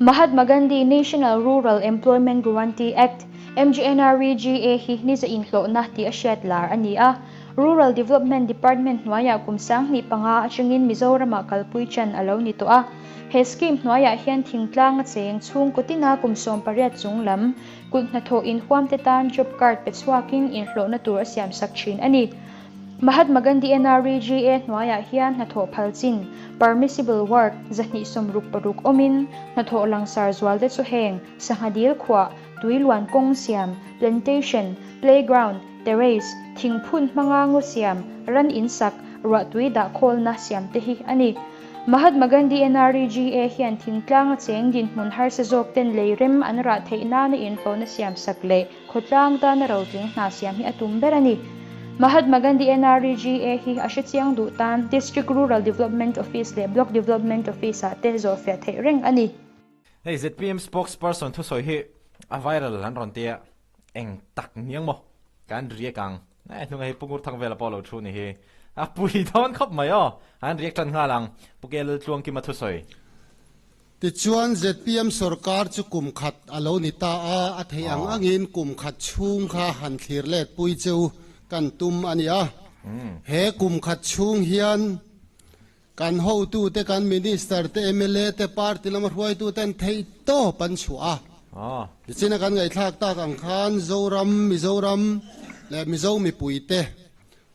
Mahatma Gandhi National Rural Employment Guarantee Act, MGNREGA, hi niza inhlawhna tih a hriat lar a ni a. Rural Development Department hnuaiah kum 2005 atangin Mizoramah kalpui chan a lo ni tawh a. He scheme hnuaiah hian thingtlang a cheng chhungkaw tina kum 18 chung lam kut hnathawh inhuamte tan job card pe chhuakin inhlawhna tur a siamsak thin a ni. Mahatma Gandhi NREGA hnuaiah hian hnathawh phal chin, permissible work, 266 awmin, hnathawh langsar zualte chu heng, sangha dil khuah, tui luan kawng siam, plantation, playground, terrace, thingphun hmanga ngaw siam, ran insak, ruahtui dah khawlna siam te hi a ni. Mahatma Gandhi NREGA hian thingtlanga cheng dinhmun harsa zawk ten lei rem an rah theih nana inhlawhna siamsak leh Khawtlang tana rotling hna siam hi a tum ber a ni. Mahatma Gandhi NREGA hi a hrechiang duh tan District Rural Development Office leh Block Development Office-ah te zawhfiah theih reng a ni. Hei zpm spokesperson thusawi hi a viral an rawn tia, eng tak niang maw? Kan riak ang. Eh hnunga hi Pu Ngurthangvela pawh lo thu ni hi. A pui dawn khawp mai aw. An riak tan nghal ang Pu Kel Tluangkima thusawi. Tichuan, zpm sorkar chu kum khat a lo ni ta a, a theih ang angin kum khat chhung kha han thlir let pui cheu kan tum a ni a. He kum khat chhung hian kan hotute, kan Minister te, mla te, party lama hruaituten theih tawp an chhuah a. Tichina kan ngaihthlak tak ang khan Zoram, Mizoram leh Mizo mipuite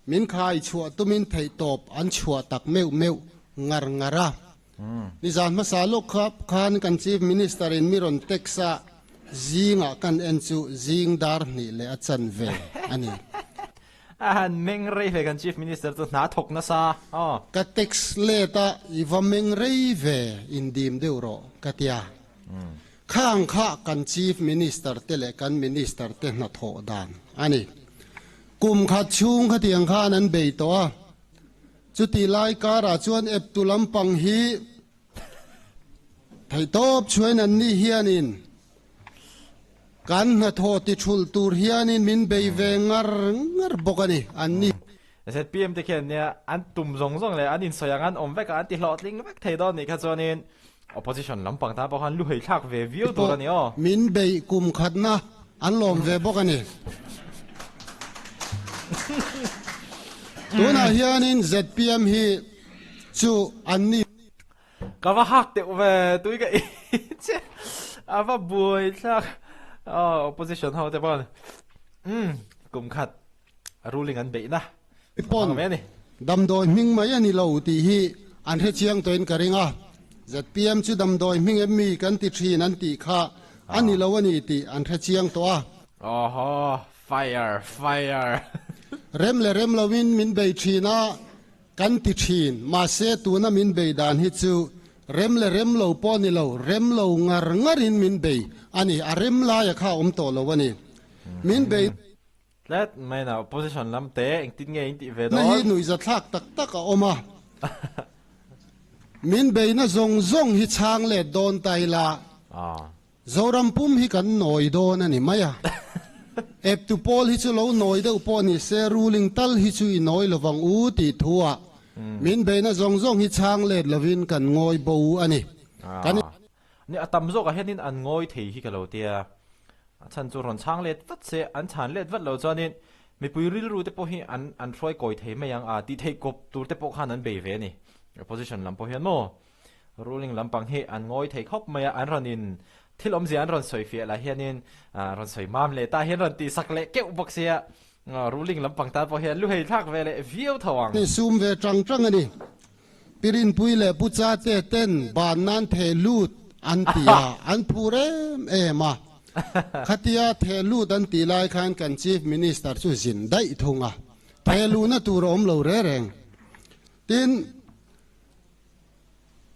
min khai chhuah tumin theih tawp an chhuah tak meuh meuh ngar ngar a. Nizan hmasa lawk kha khan kan Chief Minister in mi rawn text a, zingah kan en chu zing dar hnih leh a chan ve a ni. A han meng rei ve kan Chief Minister chu hna thawk nasa aw. Ka text let a, i va meng rei ve indim deuh rawh ka tia. Khang kha kan Chief Minister te leh kan Minister te hnathawh dan a ni. Kum khat chhung khatiang khan an bei tawh a. Chutih lai karah chuan eptu lampang hi theihtawp chhuain an nih hianin kan hnathawh tithulh tur hianin min bei ve ngar ngar bawk a ni, an ni. Zpm te khian nia an tum zawng zawng leh an insawi ang an awm vek a, an ti hlawhtling vek thei dawn nih kha chuanin opposition lampang tan pawh khan lu hei thlak ve viau tur a ni aw. Min beih kum khatna an lawm ve bawk a ni. Tunah hianin zpm hi chu an ni. Ka va hak deuh ve tui ka i che a va buai thlak opposition ho te pawn umm kum khat ruling an beihna Pawn damdawi hming mai a ni lo tih hi an hre chiang tawhin ka ring a, zpm chu damdawi hming em mi kan ti thin an tih kha a ni lo a ni tih an hre chiang tawh a. Awhaw, fire, fire. Rem leh rem loin min bei thin a, kan ti thin, mahse tuna min bei dan hi chu rem leh rem lo pawh ni lo, rem lo ngar ngarin min bei a ni, a rem laia kha a awm tawh lo a ni, min bei. Tlat mai na opposition lam te engtin nge in tih ve Na hi dawn? nuihza thlak tak tak a awm a, min beina zawng zawng hi chhang let dawn ta ila, Zoram pum hi kan nawi dawn a ni mai a. Eptu pawl hi chu lo nawi deuh pawh ni se ruling tal hi chu i nawi lovang u tih thu ah min beina zawng zawng hi chhang let lovin kan ngawi bo a ni. Kan. Ni a tam zawkah hianin an ngawi thei hi ka lo tia. A chhan chu rawn chhang let vat se, an chhan let vat lo chuanin mipui rilru te pawh hi an an hruai kawi thei mai ang a tih theih kawp tur te pawh khan an bei ve a ni. Opposition lam pawh hian maw ruling lampang hi an ngawi thei khawp mai a, an rawn in thil awmzia an rawn sawi fiah lah hianin rawn sawi mam leh ta hian rawn tihsak leh keuh bawk sia, ruling lampang tan pawh hian lu hei thlak ve leh viau tho ang. Sum ve tang tang a ni. Pi Rinpui leh Pu Chate ten ban nan theh lut an ti a, an phur em em a. Khatia theh lut an tih lai khan kan Chief Minister chu zin daih thung a, theh luhna tur a awm lo re reng. Tin,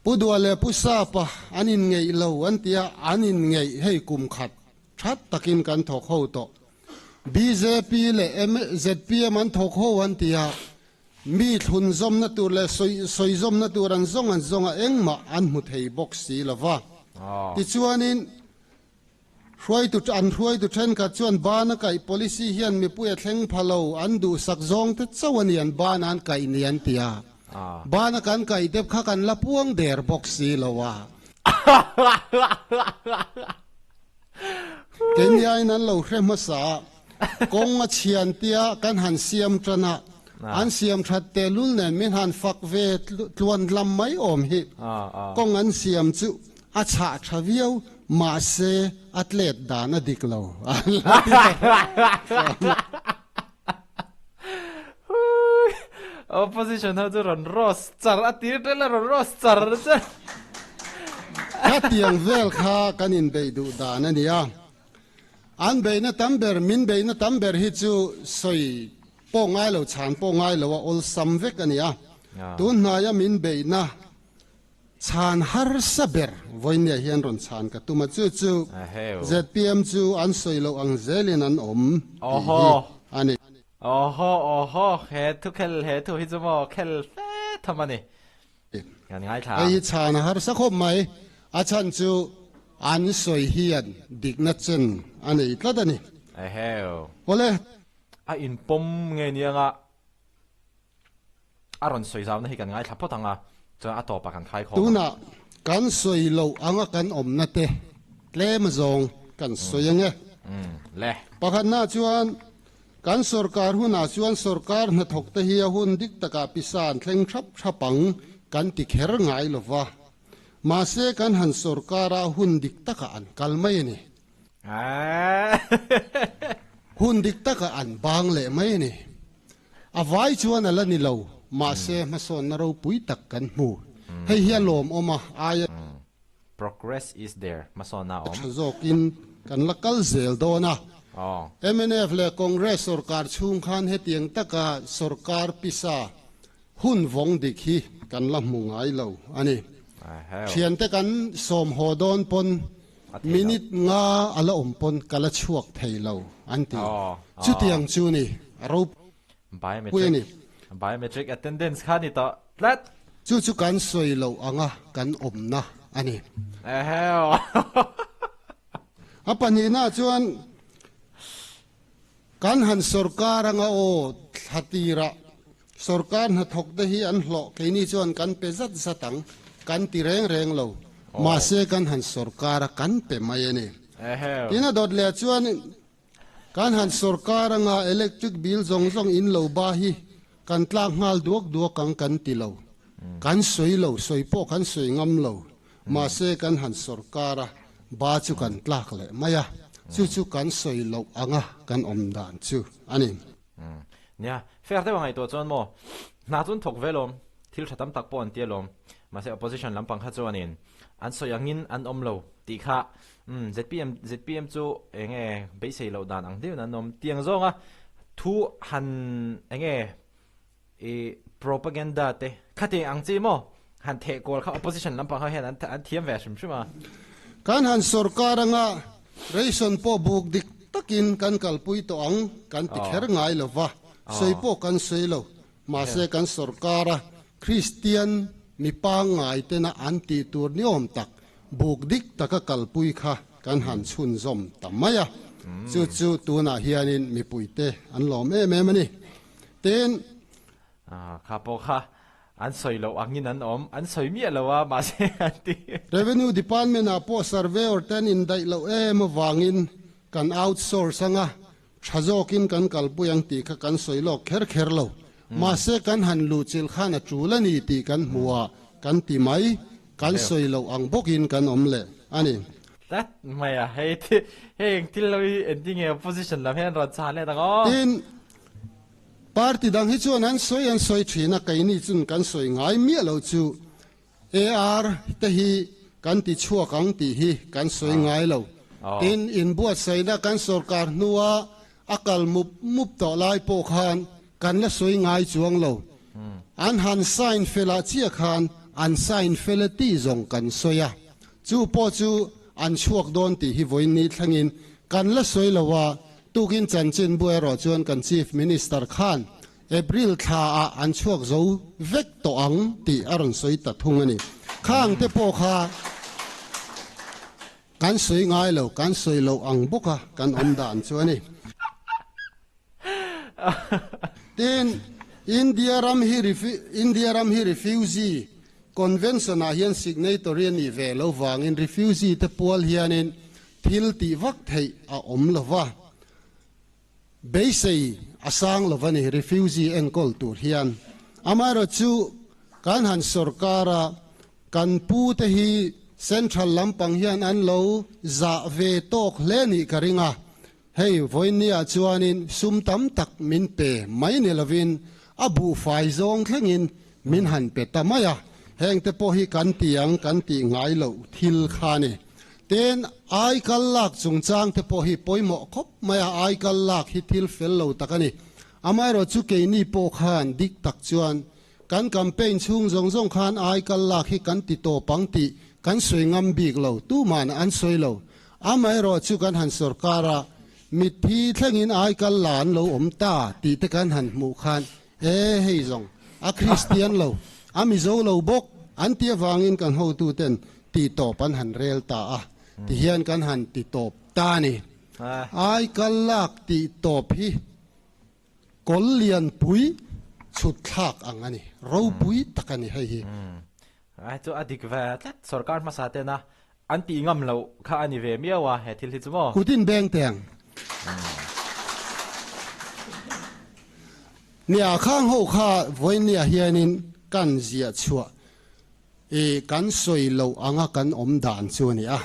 Pu Dua leh Pu Sapa an inngeih lo an ti a, an inngeih hei kum khat that takin kan thawk ho tawh. Bjp leh zpm an thawk ho an ti a, Mi thlun zawmna tur leh sawi zawmna tur an zawng an zawng a, engmah an hmu thei bawk si lo va. Tichuanin, hruaitu an hruaitu thenkhat chuan bana kaih policy hian mipui a thleng pha lo, an duhsak zawng te chauh a ni an bana an kaih ni an ti a. Bana kan kaih dep kha kan la puang der bawk si lo a. Keiniain an lo hre hmasa a, kawng a chhian tia kan han siam tan a, an siam that tehlul nen min han fak ve tluan lam mai awm hi. Kawng an siam chu a chhah tha viau, mahse a tlet dan a dik lo an la ti ta hlawm. Opposition ho chu rawn roast char a tir tel a rawn roast char che. Khatiang vel kha kan inbeih duh dan a nia. An beihna tam ber, min beihna tam ber hi chu sawi pawh ngai lo, chhan pawh ngai lo a awlsam vek a nia. Tun hnaia min beihna Chhan harsa ber vawinia hian rawn chhan ka tum a, chu chu zpm chu an sawi loh ang zelin an awm tih hi a ni. Awhaw awhaw he thu khel he thu hi chu maw khel fe tham a ni. Kan ngaithla. Hei hi chhan a harsa khawp mai, a chhan chu an sawi hian dikna chen a nei tlat a ni. Eheu. Awle. A inpawm nge nianga A rawn sawi zauna hi kan ngaithla phawt ang a, chuan a tawpah kan khai khawm ang. Tunah kan sawi loh anga kan awmna te tlem zawng kan sawi ang e. Le. Pakhatna chuan kan sorkar hunah chuan sorkar hnathawk te hi a hun dik takah pisa an thleng thap thap ang kan ti kher ngai lo va. Mahse kan han sorkar a hun dik takah an kal mai a ni. Hun dik takah an bang leh mai a ni. A vai chuan a la ni lo, mahse hmasawnna ropui tak kan hmu. Hei hi a lawmawm a, aia. Progress is there, hmasawnna a awm. Tha zawkin kan la kal zel dawn a. Mnf leh Congress sorkar chhung khan hetiang taka sorkar pisa hun vawng dik hi kan la hmu ngai lo a ni. Thiante kan sawm haw dawn pawn Minute nga a la awm pawn ka la chhuak thei lo an ti. Chutiang chu ni a ropui a ni. Biometric attendance kha ni tawh tlat. Chu chu kan sawi loh anga kan awmna a ni. A pahnihna chuan kan han sorkar anga aw thla tirah sorkar hnathawk te hi an hlawh keini chuan kan pe zat zat ang kan ti reng reng lo mahse kan han sorkar a kan pe mai a ni. Tin a dawt leh chuan kan han sorkar anga electric bill zawng zawng in lo ba hi kan tlak nghal duak duak ang kan ti lo. Kan sawi lo, sawi pawh kan sawi ngam lo. Mahse kan han sorkar a, ba chu kan tlak leh mai a, chu chu kan sawi loh anga kan awm dan chu a ni. Nia, fair deuh a ngaihtuah chuan maw, hna chu an thawk ve lawm, thil tha tam tak pawh an ti alawm. Mahse opposition lampang kha chuanin an sawi angin an awm lo tih kha umm zpm zpm chu eng nge beisei loh dan ang deuhin an awm tiang zawnga thu han eng nge I propaganda te khati ang chi maw han theh kual kha opposition lampang ho hian an an thiam ve hrim hrim a. Kan han sorkar anga ration pawh buk dik takin kan kalpui tawh ang kan ti kher ngai lo va, sawi pawh kan sawi lo. Mahse kan sorkar a Kristian mi pangngai tena an tih tur ni awm tak buk dik taka kalpui kha kan han chhunzawm ta mai a. Chu chu tunah hianin mipuite an lawm em em a ni. Tin. Kha pawh kha an sawi loh angin an awm, an sawi miah lo a, mahse an ti. Revenue Department ah pawh surveyor te an indaih loh em avangin kan outsource anga tha zawkin kan kalpui ang tih kha kan sawi lawk kher kher lo. Mahse kan han luhchilh khan a tul a ni tih kan hmu a, kan ti mai, kan sawi loh ang bawkin kan awm leh a ni. Tlat mai a, hei hei engthil lo hi engtinge opposition lam hian rawn chhan let ang aw. Tin, Party dang hi chuan an sawi an sawi thin a, keini chun kan sawi ngai miah lo chu AR te hi kan ti chhuak ang tih hi kan sawi ngai lo. Tin, inbuatsaihna kan sorkar hnua a kal mup mup tawh lai pawh khan kan la sawi ngai chuang lo. An han sign felah chiah khan an sign fel e tih zawng kan sawi a, chu pawh chu an chhuak dawn tih hi vawiin thlengin kan la sawi lo a, Tukin chanchinbu erawh chuan kan Chief Minister khan April thla ah an chhuak zo vek tawh ang tih a rawn sawi ta thung a ni. Khang te pawh kha kan sawi ngai lo, kan sawi loh ang bawk a kan awm dan chu a ni. Tin, India ram hi India ram hi refugee. Convention ah hian signatory a nih ve lo vangin refugee te pual hianin thil tih vak theih a awm lo va, beisei a sang lo va ni refugee enkawl tur hian. Amaherawhchu kan han sorkar a, kan pu te hi central lampang hian an lo zah ve tawk hle nih ka ring a, Hei vawinia chuanin sum tam tak min pe mai ni lovin a buhfai zawng thlengin min han pe ta mai a, hengte pawh hi kan ti ang kan tih ngai loh thil kha a ni. Tin, aikal lak chungchangte pawh hi pawimawh khawp mai a, aikal lak hi thil fel lo tak a ni. Amaherawhchu keini pawh khan dik tak chuan kan campaign chhung zawng zawng khan aikal lak hi kan ti tawp ang tih kan sawi ngam bik lo, tuman an sawi lo. Amaherawhchu kan han sorkar a, mitthi thlengin aikal la an lo awm ta tih te kan han hmuh khan, e hei zawng, a Kristian lo, a Mizo lo bawk an ti avangin kan hotuten ti tawp an han rel ta a, tihian kan han ti tawp ta a ni. Aikal lak tih tawp hi Kawl lianpui chhut thlak ang a ni. Ropui tak a ni hei hi. Ai chu a dik ve tlat. Sorkar hmasa tena an tih ngam loh kha a ni ve miau a he thil hi chu maw? Kutin beng teng. Nia khang ho kha vawinia hianin kan ziah chhuah i kan sawi loh anga kan awm dan chu a ni a,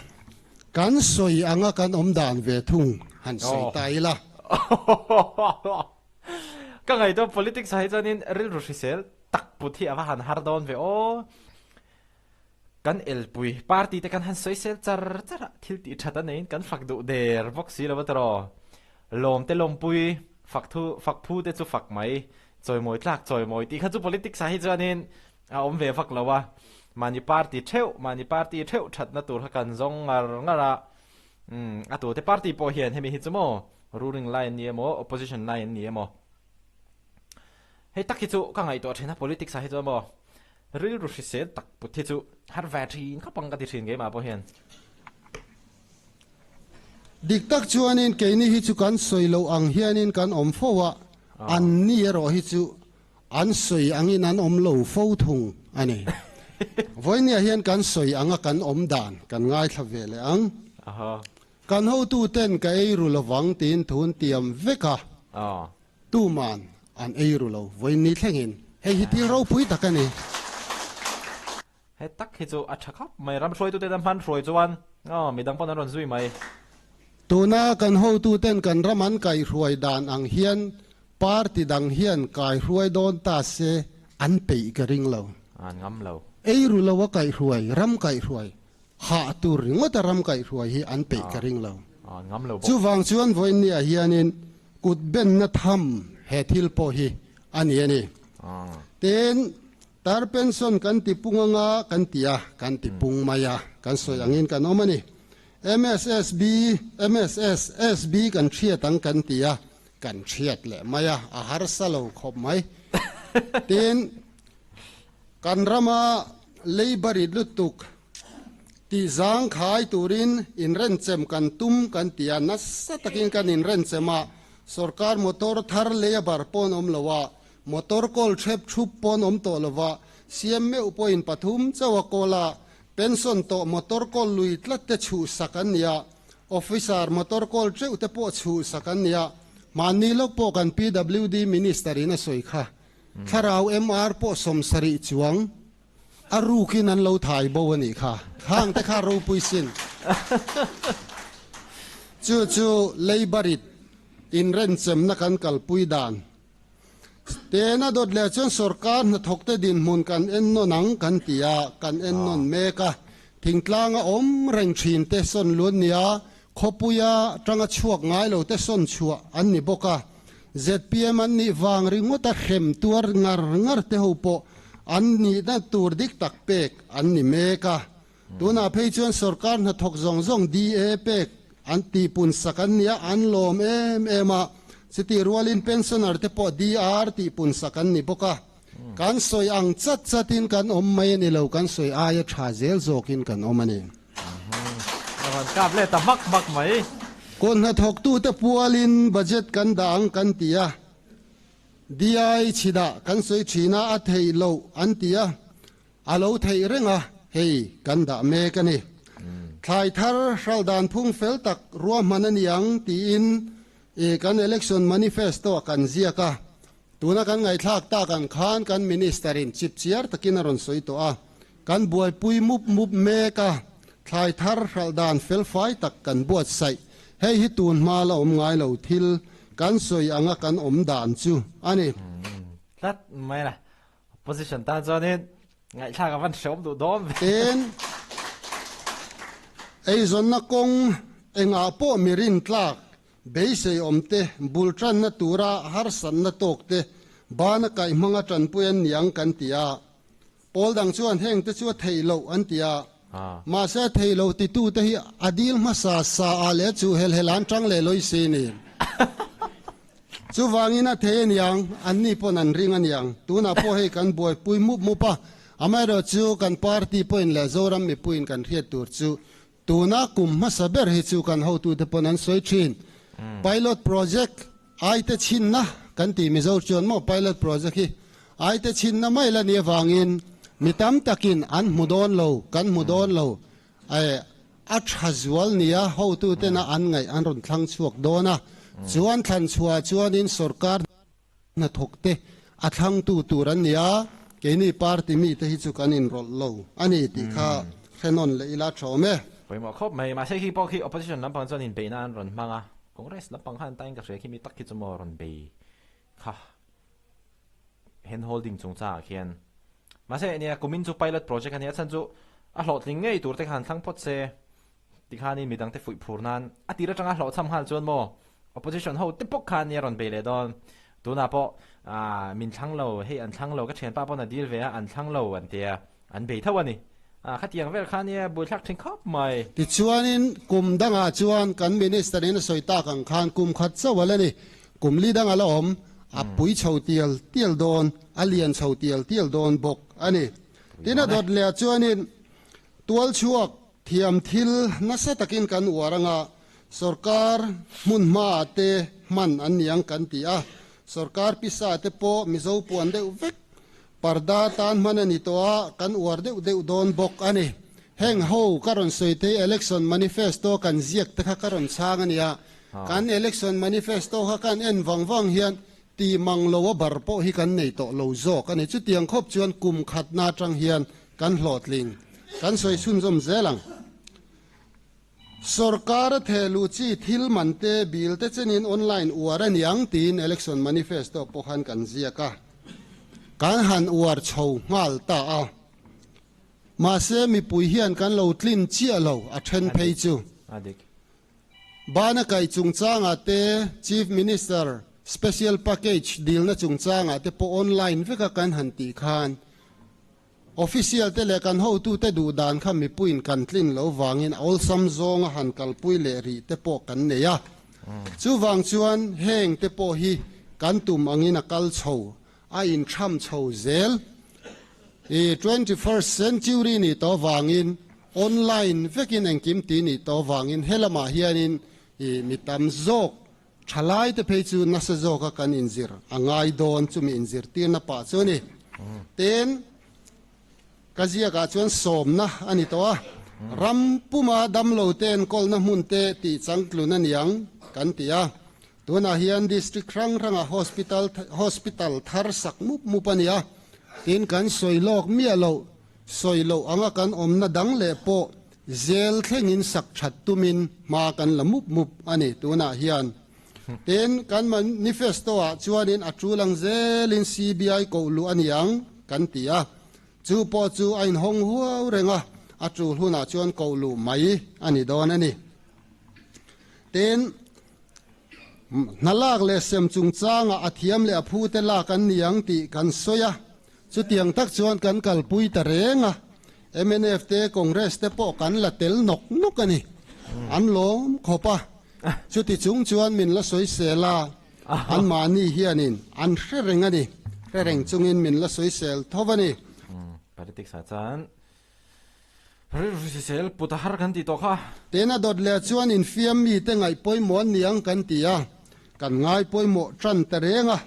kan sawi anga kan awm dan ve thung han sawi ta ila. Ka ngaihtuah politics ah hi chuanin rilru hrisel tak put hi a va han har dawn ve aw. Kan elpui party te kan han sawisel char char a, thil tih that a neiin kan fak duh der bawk si lo a tawrh aw. Lawm te lawmpui, fak thu fak phu te chu fak mai, chawimawi tlak chawimawi tih kha chu politics ah hi chuanin A awm ve vak lo a, mahni party theuh, mahni party theuh thatna tur kha kan zawng ngar ngar a, umm a tute party pawh hian hemi hi chu maw ruling line ni emaw opposition line ni emaw hei tak hi chu ka ngaihtuah thin a politics ah hi chuan maw rilru hrisel tak put hi chu har ve thin khawp ang ka ti thin keimah pawh hian. Dik tak chuanin keini hi chu kan sawi loh ang hianin kan awm fo a, an ni erawh hi chu An sawi angin an awm lo fo thung a ni. Vawinia hian kan sawi anga kan awm dan kan ngaithla ve leh ang. Kan hotuten ka ei ru lovang tiin thun tiam vek a, tuman an ei ru lo vawiin ni thlengin. Hei hi thil ropui tak a ni. He tak hi chu a tha khawp mai. Ram hruaitute tan hman hruai chuan aw midang pawn an rawn zui mai. Tuna kan hotuten kan ram an kaihruai dan ang hian party dang hian kaihruai dawn ta se an peih ka ring lo. An ngam lo. Ei ru lo a kaihruai, ram kaihruai, hah tur ringawt a ram kaihruai hi an peih ka ring lo. An ngam lo bawk. Chuvang chuan vawiinniah hianin kut benna tham he thil pawh hi a ni a ni. Tin, Tar pension kan ti pung anga kan ti a, kan ti pung mai a, kan sawi angin kan awm a ni. MSSB, MSSSB kan hriat ang kan ti a, kan hriat leh mai a, a harsa lo khawp mai. Tin, kan rama labour it lutuk tih zangkhai turin inrenchem kan tum kan ti a, nasa takin kan inrenchem a, sorkar motor thar labour pawh an awm lo a, Motor kawl hrep thup pawn awm tawh lova, siam meuh pawhin pathum chauh a kawl a, pension tawh motor kawl lui tlat te chhuhsak an ni a, officer motor kawl teuh te pawh chhuhsak an ni a, mahni lawk pawh kan PWD Minister in a sawi kha, thlarau MR pawh 70 chuang a rukin an lo thai bo a nih kha, khang te kha ropui sin. Chu chu Labour it inrenchemna kan kalpui dan. Tena dawt leh chuan sorkar hnathawkte dinhmun kan en nawn ang kan ti a, kan en nawn mek a. Thingtlanga awm reng thin te sawn luan nia, khawpuia tanga chhuak ngai lo te sawn chhuah an ni bawk a. Zpm an nih vang ringawta hrem tuar ngar ngar te ho pawh an nihna tur dik tak pek an ni mek a. Tunah phei chuan sorkar hnathawk zawng zawng DA pek an tihpun sak an nia, an lawm em em a. Chutih rualin pensioner te pawh DR tihpun sak an ni bawk a. Kan sawi ang chat chatin kan awm mai a ni lo, kan sawi aia tha zel zawkin kan awm a ni. A rawn kap leh ta hmak hmak mai. Kawt hnathawktute pualin budget kan dah ang kan ti a, DI chhidah kan sawi thin a, a theih loh an ti a. A lo theih reng a, hei kan dah mek a ni. Thlai thar hral dan phung fel tak ruahman a ni ang tiin kan election manifesto ah kan ziak a. Tuna kan ngaihthlak tak ang khan kan minister in chipchiar takin a rawn sawi tawh a, kan buaipui mup mup mek a, thlai thar hralh dan felfai tak kan buatsaih. Hei hi tun hma la awm ngai lo thil kan sawi anga kan awm dan chu a ni. Tlat mai la, Opposition tan chuanin ngaihthlak a van hreawm duh dawn ve. Tin, eizawnna kawng engah pawh mi rintlak, beisei awm te, bul tanna tura harsatna tawk te bana kaih hmanga tanpui an niang kan ti a. Pawl dang chuan heng te chu a theih loh an ti a. Mahse a theih loh titu te hi a dil hmasa sa ah leh chu hel hel an tang leh lawi si ni. Chuvangin a thei aniang, anni pawn an ring aniang. Tunah pawh hei kan buaipui mup mup a, amaherawhchu kan party pawhin leh Zoram mipuiin kan hriat tur chu tuna kum hmasa ber hi chu kan hotute pawn an sawi thin. Pilot project aite chhinna kan ti Mizo chuan maw pilot project hi aite chhinna mai la ni avangin mi tam takin an hmu dawn lo, kan hmu dawn lo. A tha zual nia hotutena an ngaih an rawn thlang chhuak dawn a, chuan thlan chhuah chuanin sorkar hnathawkte a thlangtu tur an ni a, keini party mite hi chu kan inrawlh lo a ni tih kha hre nawn leh ila tha awm e. Pawimawh khawp mai, mahse khi pawh khi opposition lampang chuan inbeihna an rawn hmang a, Congress lampang khan tain ka hria khi mi tak khi chu maw rawn bei kha hand holding chungchangah khian. Mahse nia kumin chu pilot project a nia chhan chu a hlawhtling ngei tur te khan thlang phawt se tikhanin midang te fuih phur nan a tir atanga hlawhchham nghal chuan maw opposition ho te pawh khan nia rawn bei leh dawn tunah pawh ah min thlang lo hei an thlang lo ka thianpa pawn a deal ve a an thlang lo an tia an bei tho a ni ah khatiang vel khan nia buaithlak thin khawp mai. Tichuanin kum dangah chuan kan minister in a sawi tak ang khan kum khat chauh a la ni Kum li dang a la awm, a pui chho tial tial dawn, a lian chho tial tial dawn bawk a ni. Tin, a dawt leh ah chuanin tual chhuak thiam thil nasa takin kan uar anga sorkar hmun hmaah te hman an ni ang kan ti a, sorkar pisa te pawh Mizo puan deuh vek parda tan hman a ni tawh a, kan uar deuh deuh dawn bawk a ni. Heng ho ka rawn sawi thei election manifesto kan ziak te kha ka rawn chhang a nia. Kan election manifesto kha kan en vang vang hian ti mang lo a bar pawh hi kan nei tawh lo zawk a ni. Chutiang khawp chuan kum khatna atang hian kan hlawhtling. Kan sawi chhunzawm zel ang. Sorkar a theh luh chi thil man te, bill te chenin online uar a niang tiin election manifesto pawh khan kan ziak a. Kan han uar chho nghal ta a. Mahse mipui hian kan lo tlin chiah lo a then phei chu. Bana kaih chungchangah te, Chief Minister Special Package dilna chungchangah te pawh online veka kan han tih khan Official te leh kan hotute duh dan kha mipuiin kan tlin lo vangin awlsam zawnga han kalpui leh rih te pawh kan nei a. Chuvang chuan heng te pawh hi kan tum angin a kal chho, a inthram chho zel. I 21st century nih tawh vangin Online vekin engkim ti nih tawh avangin helamah hianin i mi tam zawk thalai te phei chu nasa zawka kan inzir a ngai dawn chumi inzirtirna pah chu a ni. Tin, ka ziakah chuan sawmna a ni tawh a, ram puma damlo te enkawlna hmun te tih changtlun a niang kan ti a. Tunah hian district hrang hrangah hospital hospital thar sak mup mup a ni a, tin kan sawi lawk miah loh Sawi loh anga kan awmna dang leh pawh zel thlengin sak that tumin hma kan la mup mup a ni tunah hian. Tin, kan manifesto-ah chuanin a tul ang zelin CBI koh luh a ni ang kan ti a, chu pawh chu a inhawng huau reng a, a tul hunah chuan koh luh mai a ni dawn a ni. Tin, hna lak leh sem chungchangah a thiam leh a phute lak an ni ang tih kan sawi a, Chutiang tak chuan kan kalpui ta reng a, mnf te Congress te pawh kan la tel nawk nawk a ni. An lawm khawp a, chuti chung chuan min la sawisel a, anmahni hianin an hre reng a ni, hre reng chungin min la sawisel tho a ni. Politics ah chuan rilru put a har kan tih tawh kha. Tena dawt leh chuan infiam mite ngaih pawimawh an ni ang kan ti a, kan ngai pawimawh tan ta reng a.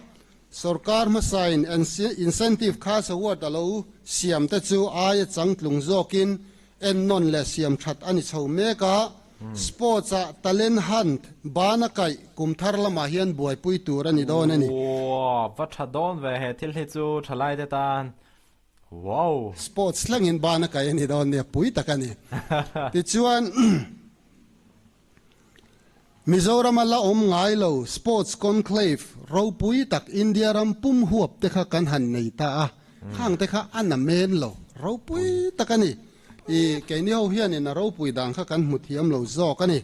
Sorkar hmasain Incentive Khas Award a lo siam te chu aia changtlung zawkin ennawn leh siam that a ni chho mek a, Sports ah Talent Hunt bana kaih kum thar lamah hian buaipui tur a ni dawn a ni. Wow, va tha dawn ve he thil hi chu thalai te tan. Wow! Sports thlengin bana kaih a ni dawn nia, pui tak a ni. Tichuan. Mizorama la awm ngai lo Sports Conclave ropui tak India ram pum huap te kha kan han nei ta a, khang te kha a na men lo ropui tak a ni. I keini ho hianin a ropui dan kha kan hmu thiam lo zawk a ni.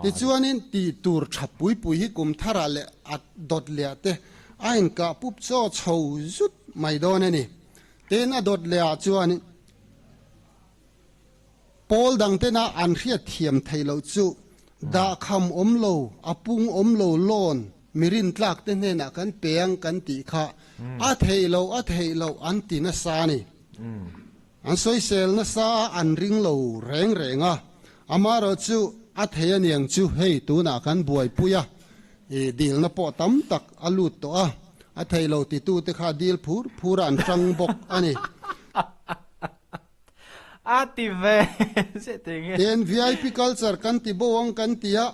Tichuanin tih tur tha pui pui hi kum tharah leh a dawt leh te a inkah pup chaw chho zut mai dawn a ni. Tin a dawt leh ah chuanin. Pawl dangtena an hriat thiam theih loh chu dahkham awm lo, a pung awm lo loan mi rintlak te hnenah kan pe ang kan tih kha a theih loh a theih loh an ti nasa a ni. An sawisel nasa a, an ring lo reng reng a. Amaherawh chu a thei aniang chu hei tunah kan buaipui a, i dilna pawh tam tak a lut tawh a, a theih lo titute kha dil phur phur a an tang bawk a ni. A ti ve zet eng e. Tin, vip culture kan ti bo ang kan ti a,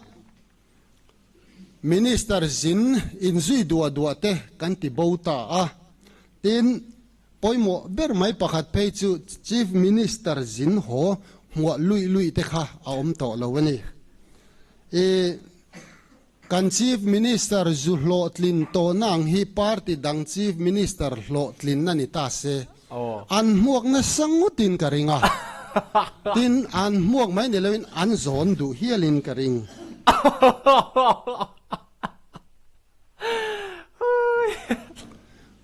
Minister zin inzui duah duah te kan ti bo ta a. Tin, pawimawh ber mai pakhat phei chu Chief Minister zin haw hmuah luih luih te kha a awm tawh lo a ni. I Kan Chief Minister zu hlawhtlin tawhna ang hi party dang Chief Minister hlawhtlinna ni ta se, an hmuak nasa ngawtin ka ring a. Tin, an hmuak mai ni loin an zawn duh hialin ka ring.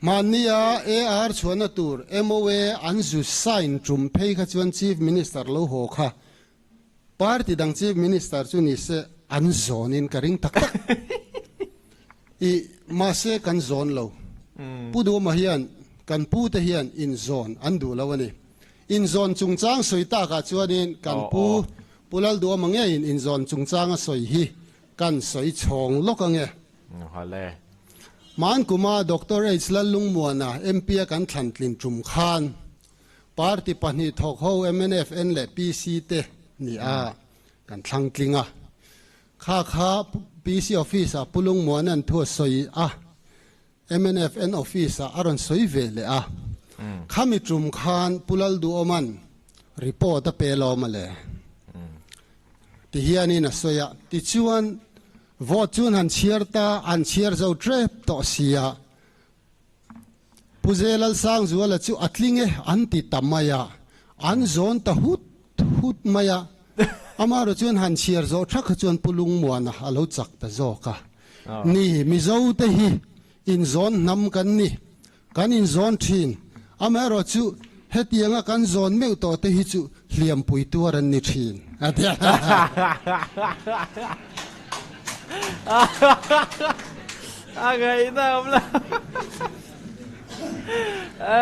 Mahnia AR chhuahna tur MOA an zu sign tum phei kha chuan Chief Minister lo haw kha Party dang Chief Minister chu ni se an zawn in ka ring tak tak. I mahse kan zawn lo. Pu Duhma hian kan pu te hian in zawn an duh lo a ni. In zawn chungchang sawi tak ah chuanin kan pu Pu Lalduhoma ngeiin in zawn chungchang a sawi hi kan sawi chhawng lawk ange. Hman kuma Doctor H Lallungmuana MP a kan thlan tlin tum khan Party pahnih thawk ho mnf N leh PC te ni a kan thlang tling a. Kha kha PC office ah Pu Lungmuana'n thu a sawi a, mnf N office ah a rawn sawi ve leh a. Khami tum khan Pu Lalduhawma'n report a pe lawm a le. Ti hianin a sawi a. Tichuan vote chu an han chhiar ta, an chhiar zo tep tawh sia. Pu Zelalsangzuala chu a tling e an ti ta mai a, an zawn ta hut hut mai a. Amaherawh chuan han chhiar zawh tha kha chuan Pu Lungmuana a lo chak ta zawk a. Ni, Mizo te hi inzawn hnam kan ni, kan inzawn thin. Amaherawh chu hetianga kan zawn meuh tawh te hi chu hliampui tuar an ni thin, a ti a. A ngaihna awm lo.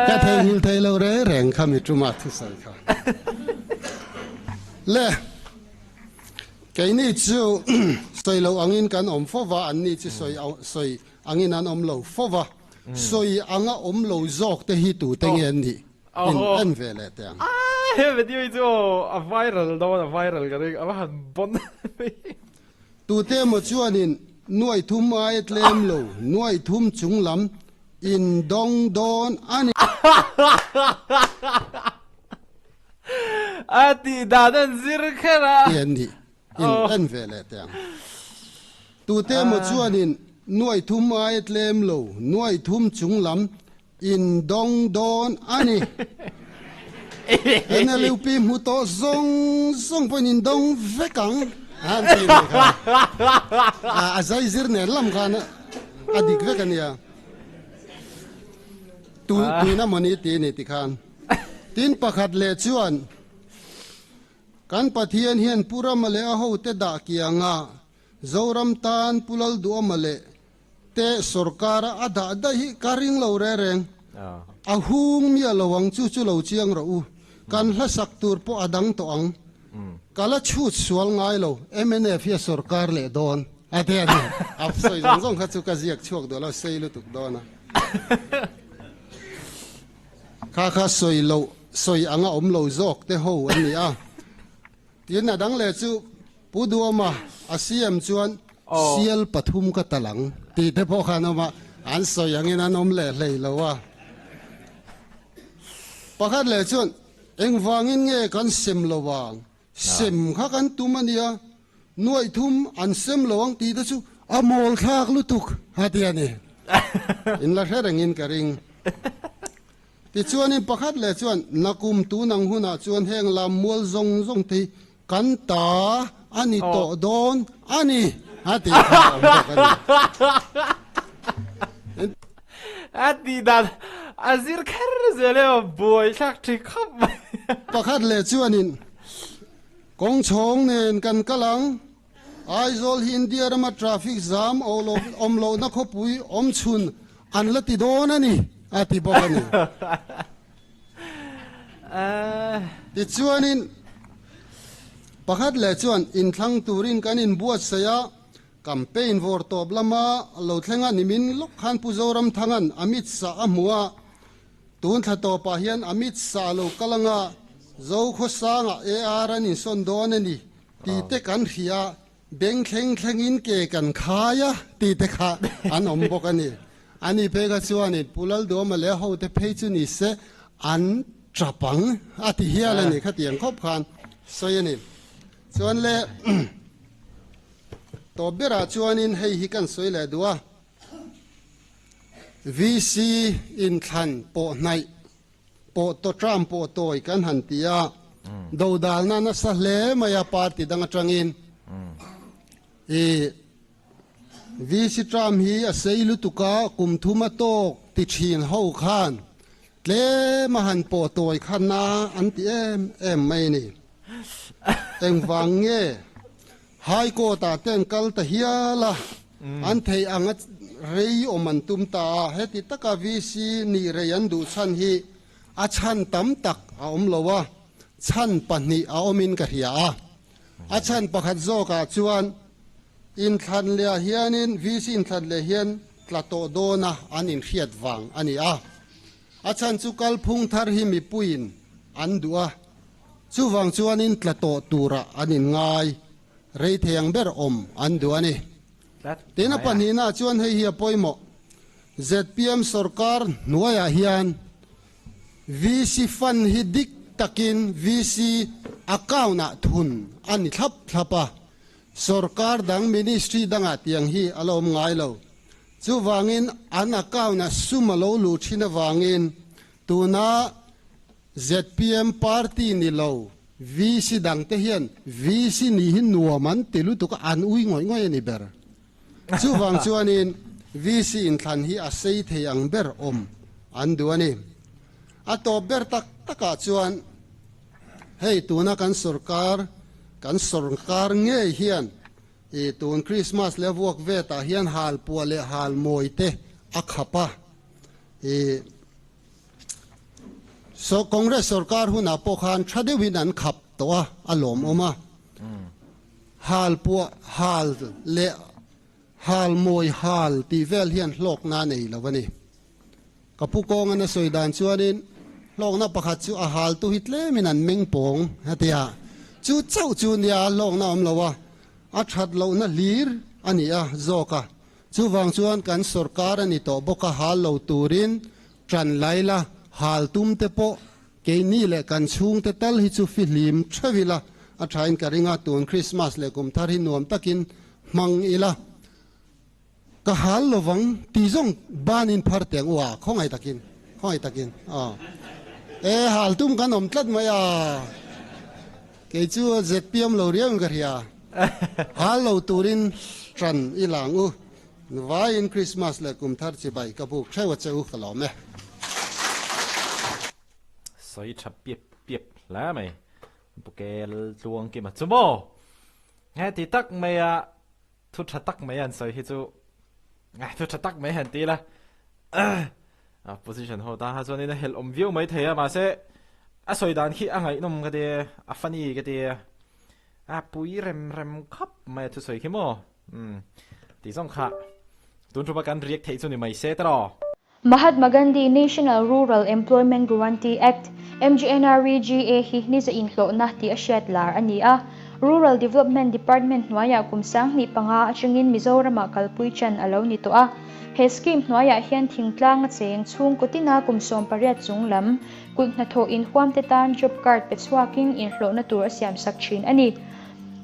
Ka theihnghilh thei lo reng reng kha mi tuma thusawi kha. Le, keini chu sawi lo angin kan awm fo va, anni chu sawi sawi angin an awm lo fo va, sawi anga awm lo zawk te hi tute nge an nih in en ve leh teh ang. He video hi chu aw a viral dawn a viral ka ring a va han bon. Tute emaw chuanin nuaih thum aia tlem lo nuaih thum chung lam in dawng dawn a ni. A tih dan an zir kher a. An nih in en ve leh teh ang. Tute emaw chuanin nuaih thum aia tlem lo nuaih thum chung lam in dawng dawn a ni. NLUP hmu tawh zawng zawng pawhin in dawng vek ang an ti mai kha. A zai zir nen lam khan a dik vek a nia. Tu tuina mawni ti a ni ti khan. Tin pakhat leh chuan kan Pathian hian Pu Rama leh a hote dah kianga Zoram tan Pu Lalduhama leh Te sorkar a a dah daih hi ka ring lo reng reng. A hung miah lo ang chu chu lo chiang rawh u. Kan hla sak tur pawh a dang tawh ang. Ka la chhut sual ngai lo. Mnf hi a sorkar leh dawn a ti a ni. A sawi zawng zawng kha chu ka ziak chhuak duh lo, sei lutuk dawn a. Kha kha sawi loh, sawi anga awm lo zawk te ho an ni a. Tin, a dang leh chu Pu Duama a CM chuan sial pathum ka tal ang tih te pawh khan awm a, an sawi angin an awm leh hlei lo a. Pakhat leh chuan engvangin nge kan sem lo ang, sem kha kan tum a nia, nuaih thum an sem lo ang tih te chu a mawl thlak lutuk a ti a ni. In la hre rengin ka ring. Tichuanin pakhat leh chuan nakum tun ang hunah chuan heng lam mual zawng zawng te hi Kan ta a ni tawh dawn a ni a tih kha a awm bawk a ni. A tih dan a zir kher zel emaw buai thlak thin khawp mai. Pakhat leh chuanin kawng chhawng nen kan kal ang, Aizawl hi India rama traffic zam awm lohna khawpui awm chhun an la ti dawn a ni a ti bawk a ni. Tichuanin, pakhat leh chuan inthlang turin kan inbuatsaih a, campaign vawr tawp lama lo thleng a nimin lawk khan Pu Zoramthanga'n Amit Shah a hmu a, tun thla tawpah hian Amit Shah lo kal anga Zokhawsangah AR an insawn dawn a ni tih te kan hria a, Beng thleng thlengin ke kan khai a tih te kha an awm bawk a ni. Ani phei kha chuanin Pu Lalduama leh a hote phei chu ni se an tap ang a ti hial a ni khatiang khawp khan sawi a ni. Chuan le tawp berah chuanin hei hi kan sawi leh duh a, VC inthlan pawh hnaih pawh to tram pawh tawi kan han ti a, dodalna nasa hle mai a party dang atangin i VC tram hi a sei lutuk a, kum thum a tawk ti thin ho khan tlem a han pawh tawi kha na an ti em em mai a ni. Engvang nge High Court ah te an kal ta hial a, an theih ang a rei awm an tum ta a, heti taka VC nih rei an duh chhan hi a chhan tam tak a awm lo a, chhan pahnih a awmin ka hria a. A chhan pakhat zawkah chuan inthlan leh hianin VC inthlan leh hian tla tawh dawna an inhriat vang a ni a. A chhan chu kalphung thar hi mipuiin an duh a. Chuvang chuanin tla tawh turah an inngai rei thei ang ber awm an duh a ni. Tin a pahnihnaah chuan hei hi a pawimawh. Zpm sorkar hnuaiah hian VC fund hi dik takin VC account-ah thun a ni thlap thlap a, sorkar dang ministry dangah tiang hi a la awm ngai lo. Chuvangin an account-ah sum a lo luh thin avangin tuna Zpm party ni lo VC dang te hian VC nih hi nuam an ti lutuk a, an ui ngawih ngawih a ni ber. Chuvang chuanin VC inthlan hi a sei thei ang ber awm an duh a ni. A tawp ber tak takah chuan hei tuna kan sorkar, kan sorkar ngei hian i tun Krismas leh vuak vetah hian halpuah leh halmawi te a khap a, i So Congress sorkar hunah pawh khan tha deuhin an khap tawh a, a lawmawm a. Hal puah hal leh hal mawi hal tih vel hian hlawkna a nei lo a ni. Ka pu kawngan a sawi dan chuanin hlawkna pakhat chu a haltu hi tlemin an meng pawng a ti a, chu chauh chu nia hlawkna a awm lo a, a that lohna hlir a ni a zawk a. Chuvang chuan kan sorkar a ni tawh bawk a, hal lo turin ṭan lai la, hal tum te pawh keini leh kan chhungte tal hi chu fihlim ṭheuh ila a ṭhain ka ring a, tun Krismas leh kum thar hi nuam takin hmang ila, ka hal lovang ti zawng banin phar teng u a, khawngaih takin, khawngaih takin aw. E, hal tum kan awm tlat mai a, kei chu zpm lo riauin ka hria. Hal lo turin ṭan i lang u. Vaiin Krismas leh kum thar chibai ka buk theuh a che u ka lawm e. Sawi tha piap piap hle mai. Bukel tluang kima chu maw? Heti tak maia thu tha tak mai an sawi hi chu thu tha tak mai han ti ila Opposition ho ta kha chuanin a helh awm viau mai thei a mahse a sawi dan khi a ngaihnawm ka ti a funny ka ti a pui rem rem khawp mai a thusawi khi maw umm tih zawng kha tun thuma kan riak theih chu ni mai se tawh. Mahatma Gandhi National Rural Employment Guarantee Act, MGNREGA, hi niza inhlawhna tih a hriat lar a ni a. Rural Development Department hnuaiah kum 2005 atangin Mizoramah kalpui chan a lo ni tawh a. He scheme hnuaiah hian thingtlang a cheng chhungkaw tina kum 18 chung lam kut hnathawh inhuam te tan job card pe chhuakin inhlawhna tur a siamsak thin a ni.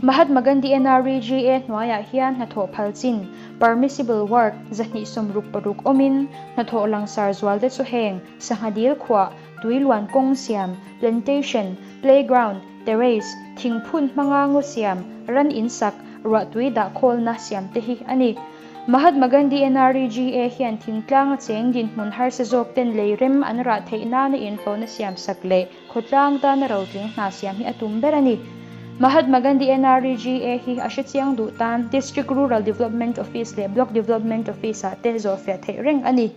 Mahatma Gandhi NREGA hnuaiah hian hnathawh phal chin, permissible work, 266 awmin hnathawh langsar zual te chu heng, sangha dil khuah, tuiluan kawng siam, plantation, playground, terrace, thingphun hmanga ngaw siam, ran insak, ruah tui dah khawlna siam te hi a ni. Mahatma Gandhi NREGA hian thingtlang a cheng dinhmun harsa zawk ten lei rem an rah theih nana inhlawhna siamsak leh khawtlang tana rotling hna siam hi a tum ber a ni. Mahatma Gandhi NREGA hi a hrechiang duh tan District Rural Development Office leh Block Development Office ah te zawhfiah theih reng a ni.